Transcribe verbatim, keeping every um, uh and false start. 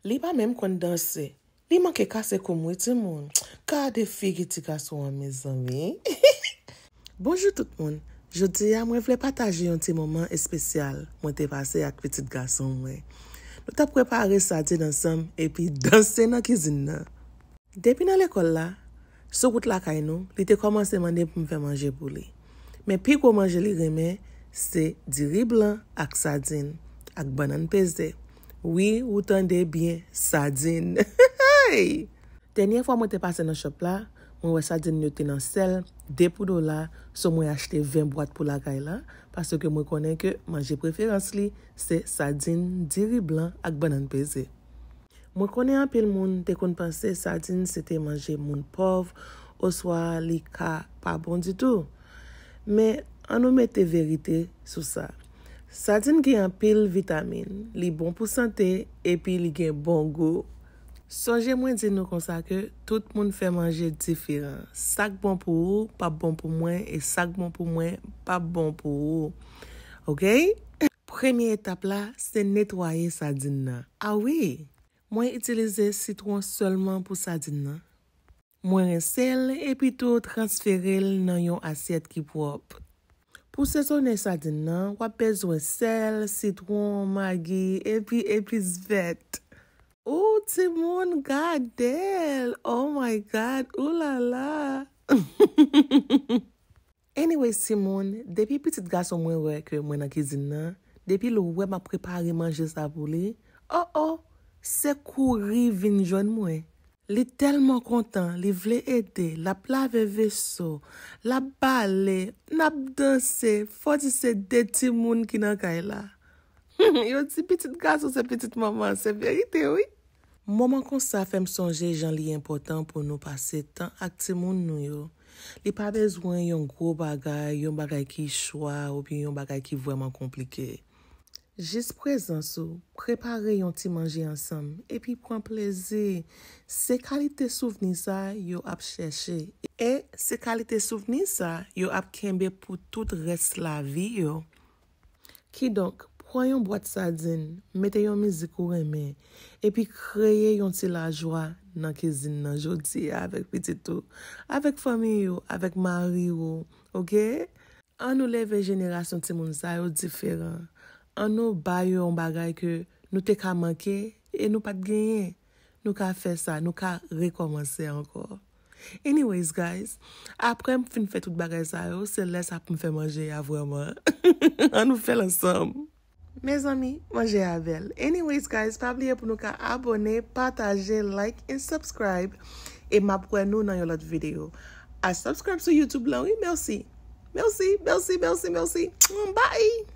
Li pa menm konn danse. Li manke kase kou m wi timoun. Gade figi ti gason an mezanmi. Bonjou tout moun. Jodi a mwen vle pataje yon ti moman espesyal mwen te pase ak pitit gason mwen. Nou t ap prepare sadin ansanm epi danse nan kizin nan. Depi nan lekòl la, sou wout lakay nou, li te kòmanse mande pou m fè manje pou li. Men pi gwo manje li renmen, se diri blan ak sadin, ak bannann peze. Wi, ou tande byen, sadin. Hey! Dènyè fwa mwen te pase nan shop la, mwen wè sadin yo te nan sèl de pou dola, so mwen achte ven bwat pou lakay la, paske mwen konnen ke manje preferans li se sadin, diri blan ak bannann peze. Mwen konnen anpil moun te konn panse sadin se te manje moun pòv oswa li ka pa bon ditou. Men, ann nou mete verite sou sa. Sadin gen anpil vitamin, li bon pou sante epi li gen bon gou. Sonje mwen di nou konsa ke tout moun fè manje diferan. Sa k bon pou ou p ap bon pou mwen e sa k bon pou mwen p ap bon pou ou. Oke? Premye etap la, se netwaye sadin nan. A wi! Mwen itilize sitwon sèlman pou sadin nan. Mwen rense l epi tou transfere l nan yon asyèt ki pwòp. Pou sezone sadin nan, w ap bezwen sèl, sitwon, magi, epi epis vèt. Ou timoun, gade l! Oh my God! Oulala! Anyways, timoun, depi pitit gason mwen wè ke mwen nan kizin nan, depi l wè m ap prepare manje sa pou li, oh oh, se kouri vin jwenn mwen. Li tèlman kontan, li vle ede, l ap lave veso, l ap bale, n ap danse, fò di se de timoun ki nan kay la. Yo di pitit gason se pitit manman, se verite wi. Moman konsa fè m sonje jan li enpòtan pou nou pase tan ak timoun nou yo. Li pa bezwen yon gwo bagay, yon bagay ki chwa oubyen yon bagay ki vrèman konplike. Jis prezans ou, prepare yon ti manje ansanm, epi pran plezi. Se kalite souvni sa yo ap chèche. E se kalite souvni sa yo ap kenbe pou tout rès lavi yo. Kidonk, pran yon bwat sadin, mete yon mizik ou renmen, epi kreye yon ti lajwa nan kizin nan jodi a avèk pitit ou, avèk fanmi ou, avèk mari ou, oke? Ann nou leve jenerasyon timoun sa yo diferan. Ann nou ba yo yon bagay ke nou te ka manke e nou pa t genyen. Nou ka fè sa, nou ka rekòmanse ankò. Anyways, guys, apre m fin fè tout bagay sa yo, se lè sa pou m fè manje a vrèman. Ann nou fè l ansanm. Mezanmi, manje a bèl. Anyways, guys, pa bliye pou nou ka abòne, pataje, like and subscribe. E m ap wè nou nan yon lòt videyo. A subscribe sou YouTube lan, wi, mèsi. Mèsi, mèsi, mèsi, mèsi. Bye!